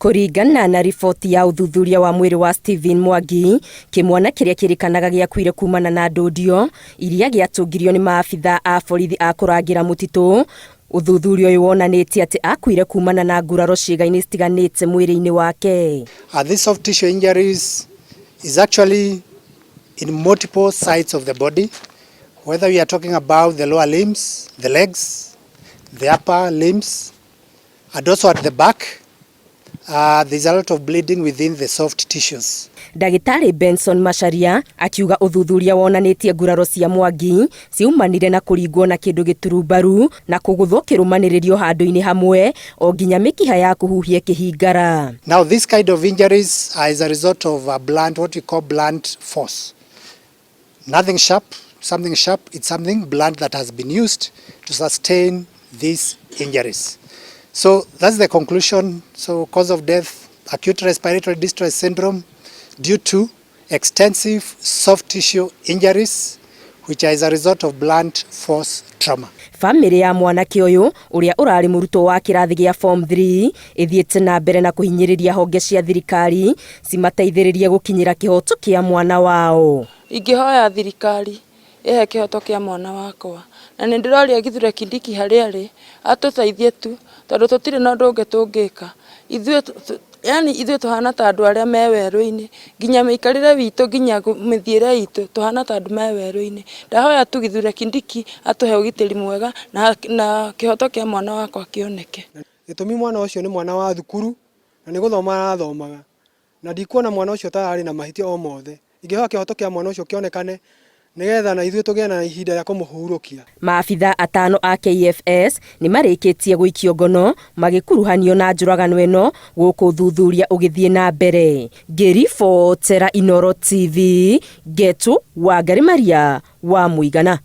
Kũringana na riboti ya ũthuthuria wa mwĩrĩ wa Stephen Mwangi, kĩmwana kĩrĩa kĩrĩkanaga gĩakuire kumana na ndũndio iria gĩatũngirio nĩ maabitha a borithi a kũrangĩra mũtitũ. Ũthuthuria ũyũ wonanĩtie atĩ akuire kumana na nguraro ciĩga-inĩ citiganĩte mwĩrĩ-inĩ wake. These soft tissue injuries is actually in multiple sites of the body, whether we are talking about the lower limbs, the legs, the upper limbs, and also at the back. There's a lot of bleeding within the soft tissues. Ndagĩtarĩ Benson Macharia akiuga ũthuthuria wonanĩtie nguraro cia Mwangi ciaumanire na kũringwo na kĩndũ gĩturumbaru na kũgũthwo kĩrũmanĩrĩrio handũ-inĩ hamwe o nginya mĩkiha ya kũhuhia ĩkĩhingara. Now this kind of injuries are as a result of a blunt, what we call blunt force. Nothing sharp, something sharp, it's something blunt that has been used to sustain these injuries. So that's the conclusion. So cause of death, acute respiratory distress syndrome due to extensive soft tissue injuries which are as a result of blunt force trauma. Bamĩrĩ ya mwanake ũyũ ũrĩa ũrarĩ mũrutwo wa kĩrathi gĩa form 3 ĩthiĩte na mbere na kũhinyĩrĩria honge cia thirikari cimateithĩrĩrie gũkinyĩra kĩhoto kĩa mwana wao. Ingĩhoya thirikari ĩhe kĩhoto kĩa mwana wakwa, na nĩ ndĩroria Kithure Kindiki harĩa arĩ atũteithie tu, tondũ tũtirĩ na ũndũ ũngĩ tũngĩka. Ithuĩ yani ithuĩ tũhana ta andũ arĩa me werũ-inĩ, nginya mĩikarĩre witũ, nginya mĩthiĩre itũ tũhana ta andũ me werũ-inĩ. Ndahoya tu Kithure Kindiki atũhe ũgitĩri mwega na kĩhoto kĩa mwana wakwa kĩoneke. Gĩtũmi mwana ũcio nĩ mwana wa thukuru na nĩ gũthoma arathomaga, na ndikuona mwana ũcio ta arĩ na mahĩtia o mothe. Ingĩhoya kĩhoto kĩa mwana ũcio kĩonekane nĩgetha na ithuĩ tũgĩe na ihinda rĩa kũmũhurũkia. Maabitha atano a KFS nĩ marĩkĩtie gũikio ngono magĩkuruhanio na njũragano ĩno gũkũ ũthuthuria ũgĩthiĩ na mbere. Ngĩribotera Inooro TV, Ngetu Wangari Maria wa Mũigana.